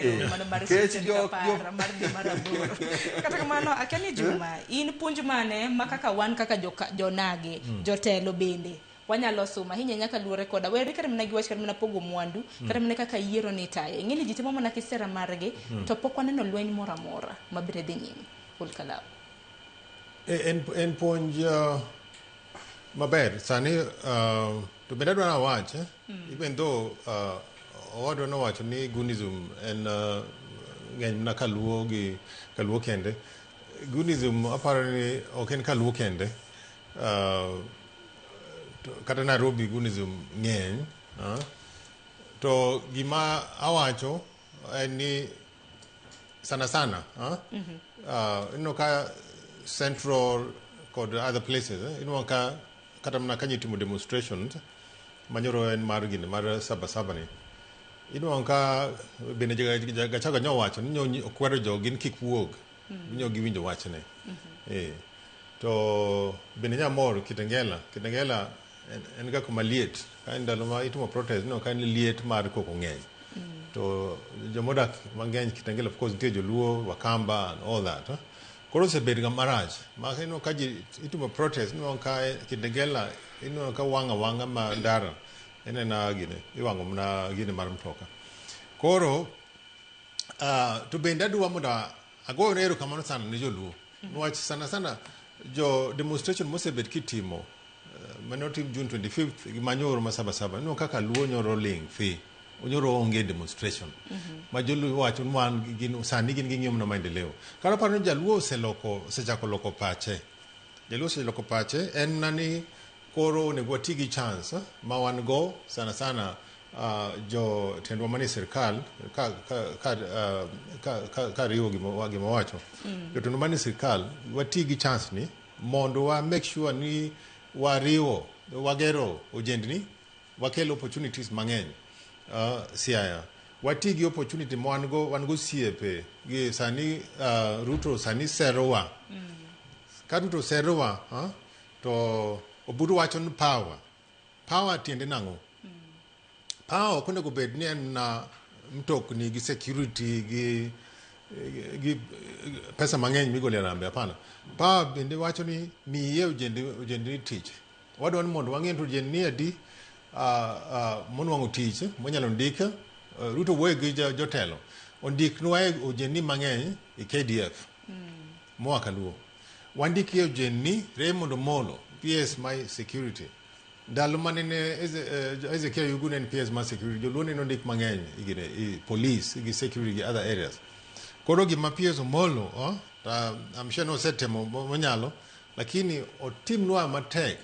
Mano mar Kech tarik jok- 10 mar dwe mar 8. Kata kamano, akia ni Juma, in puonj mane ma kaka wan kaka jonage, jotelo bende wanyalo sumo ahinya nyaka luore koda weri kata mana gi wach kata mana pogo mwandu, kata mana kaka yiero ni itaye. Ing'e ni ji timo mana kisera margi, to pok waneno lweny moro amora mabiro dhi nyime. Ol Kalao. En puonj maber sani, to bende adwa nawach, even though owadwa nowacho ni Gunism en ng'eny mana kaluo gi kaluo kende. Gunism aparo ni ok en kaluo kende, to kata Nairobi Gunism ng'eny. To gima awacho en ni sana sana, ineno ka Central kod other places, ineno ka kata mana ka timo demonstrations manyoro en mar gini mar Saba Saba ni, ineno ka bende Gachagua nyowacho ni nyo okwero jogi ni kik wuog, nyo giwinjo wachne. To bende nyamor Kitengela en ga kuma liet ka en ndalo ma itimo protest, ineno ka en liet mar koko ng'eny, to jomodak mang'eny Kitengela, of course nitie joluo, Wakamba and all that. Koro osebedo ga marach ma ineno ka ji itimo protest, ineno ka Kitengela, ineno ka wang' awang'a ma ndara inena gine iwang'o mana gine mar mtoka. Koro to bende adwa mondo agoyo erokamano sana ne joluo, niwach sana sana jo demonstration mosebet kitimo, mane otim June 25th gi manyoro ma Saba Saba, ineno kaka luo nyoro ling thi, nyoro onge demonstration ma joluo wacho ni wan gin sani gin ging'iyo mana maendeleo. Koro aparo ni jaluo oseloko, osechako loko pache. Jaluo oseloko pache, en mana ni koro onego wati gi chance ma wan go, sana sana jotendwa manie sirkal ka riwo gima wacho jotendwa manie sirkal, wati gi chance ni mondo wa make sure ni wariwo, wagero ojendni, wakelo opportunities mang'eny. Siaya wati gi opportunity ma wan go, wan go osiepe gi sani. Ruto sani serowa. Ka Ruto serowa, to Oburu wacho ni power, power tiende nang'o? Power ok onego bed ni en na mtokni gi security gi pesa mang'eny migolo e rambe. Hapana. Power bende wacho ni miye ojendni tich. Wadwa ni mondo wang'e to ojendni adi monwang'o tich monyalo ndik. Ruto wuoyo gi jotelo ondiknwa e ojendni mang'eny e KDF moa kaluo, wandikie ojendni. Raymond Omolo, PS my security, ndalo mane ne Ezekiel Yugu ne en PS mar security, joluo ne nondik mang'eny igine i police gi security gi other areas. Koro gima PS Omolo, oh, I'm sure nosetemo monyalo, lakini otimnwa matek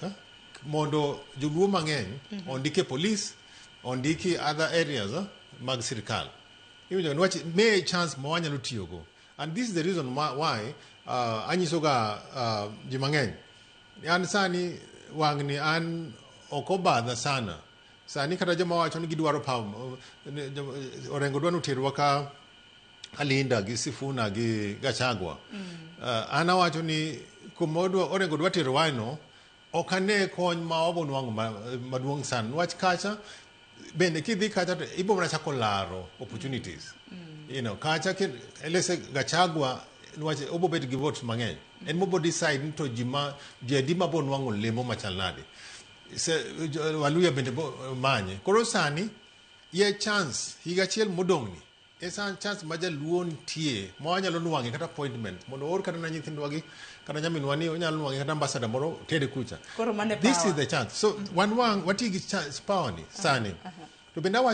mondo joluo mang'eny ondike police, ondiki other areas mag sirikal. Iwinjo niwach me chance ma wanyalo tiyogo, and this is the reason why anyisoga ji mang'eny an sani wang'ni an ok obadha sana sani, kata joma wacho ni gidwaro paw Orengo dwa noterwa ka Alinda gi Sifuna gi Gachagua. An awacho ni kuma Orengo dwa terowa no ok ane kony ma wabonwang'o maduong' sana, niwach kacha bende kidhi kacha to ibo mana chako laro opportunities kacha elese Gachagua, niwach obo bet gi votes mang'eny, en mobo decide ni to ji ma ji adi ma bo nwang'o lemo machal nade. Waluya bende bo manye. Koro sani ye chance higa achiel modong'ni e san chance ma jaluo nitie ma wanyalo nwang'e kata appointment mondo oor kata na nyithindwa gi kata nyaminwa ni onyalo nwang'e kata ambassador moro tere kucha. Koro mano e This power. is the chance, so wan wang wati gi chance power ni sani to bende awacho.